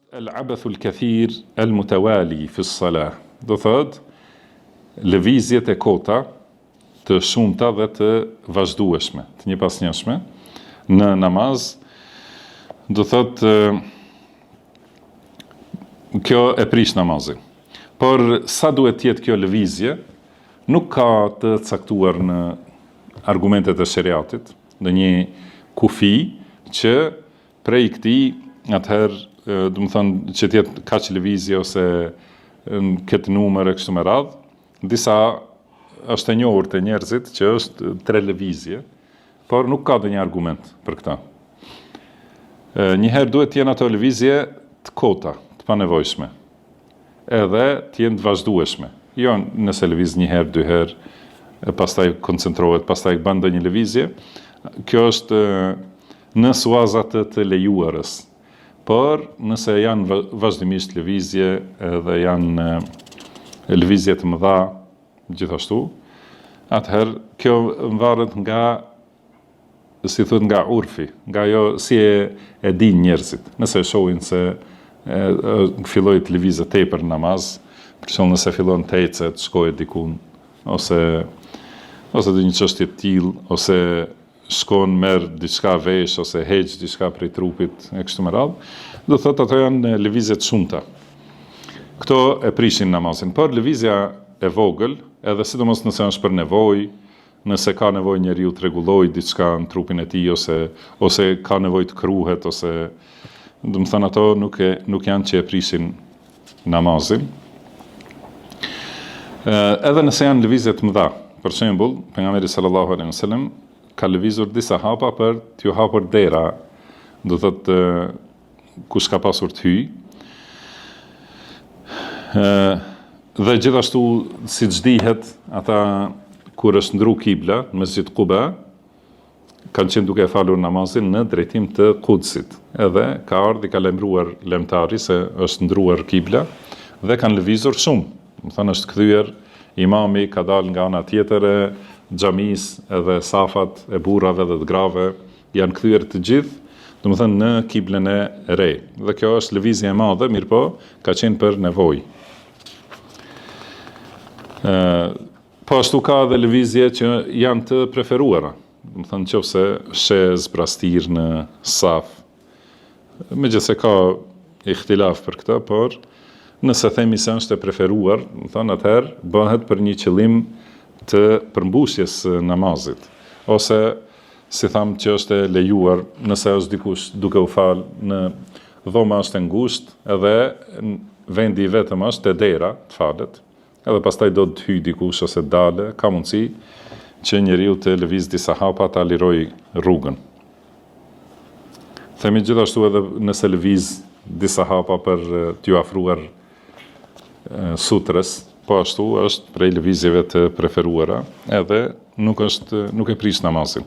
El abethu el kathir el mutawali fi salah, do thotë lëvizjet e kota të shumta dhe të vazhdueshme, të njëpasnjëshme në namaz, do thotë kjo e prish namazin. Por sa duhet të jetë kjo lëvizje, nuk ka të caktuar në argumentet e sheriatit, ndonjë kufi që Prej këtij, atëherë, domethënë që të jetë kaq lëvizje ose në këtë numër e kështu me radhë, disa është e njohur te njerëzit që është tre lëvizje, por nuk ka ndonjë argument për këtë. Një herë duhet të jenë ato lëvizje të kota, të panevojshme. Edhe të jenë të vazhdueshme. Jo nëse lëviz një herë, dy herë, e pastaj koncentrohet, pastaj bën ndonjë lëvizje. Kjo është në suaza të të lejuarës. Por nëse janë vazhdimisht lëvizje edhe janë lëvizje të mëdha gjithashtu, atëherë kjo varet nga si thuhet nga urfi, nga ajo si e e dinë njerëzit. Nëse e shohin se e, e, filloi të lëvizë tepër në namaz, për shembull nëse fillon të ecë, të shkojë dikun ose ose ndonjë çështje të tillë ose shkon merr diçka vesh ose heq diçka prej trupit e kështu me radhë, do thotë ato janë lëvizje të shumta. Këto e prishin namazin, por lëvizja e vogël, edhe sidomos nëse është për nevojë, Nëse ka nevojë njeriu të rregullojë diçka në trupin e tij ose ose ka nevojë të kruhet ose domethënë ato nuk e nuk janë që e prishin namazin. Ë edhe nëse janë lëvizje të mëdha, për shembull, pejgamberi sallallahu alaihi wasallam ka lëvizur disa hapa për t'ju hapur dera, do thotë kush ka pasur të hyjë. Dhe gjithashtu, siç dihet, ata kur është ndru kibla në Mesxhid Kuba, kanë qenë duke e falur namazin në drejtim të Kudsit. Edhe ka ardhë, i ka lajmëruar lajmëtari se është ndruar kibla dhe kanë lëvizur shumë. Domethënë është kthyer imami ka dalë nga ana tjetër e xhamisë edhe safat e burrave dhe të grave Janë kthyer të gjithë, domethënë në kiblën e re. Dhe kjo është lëvizje e madhe, mirëpo ka qenë për nevojë. Ë po ashtu ka edhe lëvizje që janë të preferuara. Domethënë qoftë se sheh zbrastirë në saf. Megjithëse ka ihtilaf për këtë, por nëse themi se është e preferuar, domethënë atëherë bëhet për një qëllim të përmbushjes së namazit ose Si thamë që është e lejuar nëse është dikush duke u fal në dhoma është e ngushtë edhe vendi i vetëm është te dera të falet edhe pastaj do të hyjë dikush ose të dalë ka mundësi që njeriu të lëvizë disa hapa ta lirojë rrugën. Themi gjithashtu edhe nëse lëviz disa hapa për t'iu afruar sutrës, po ashtu është prej lëvizjeve të preferuara, edhe nuk është nuk e prish namazin.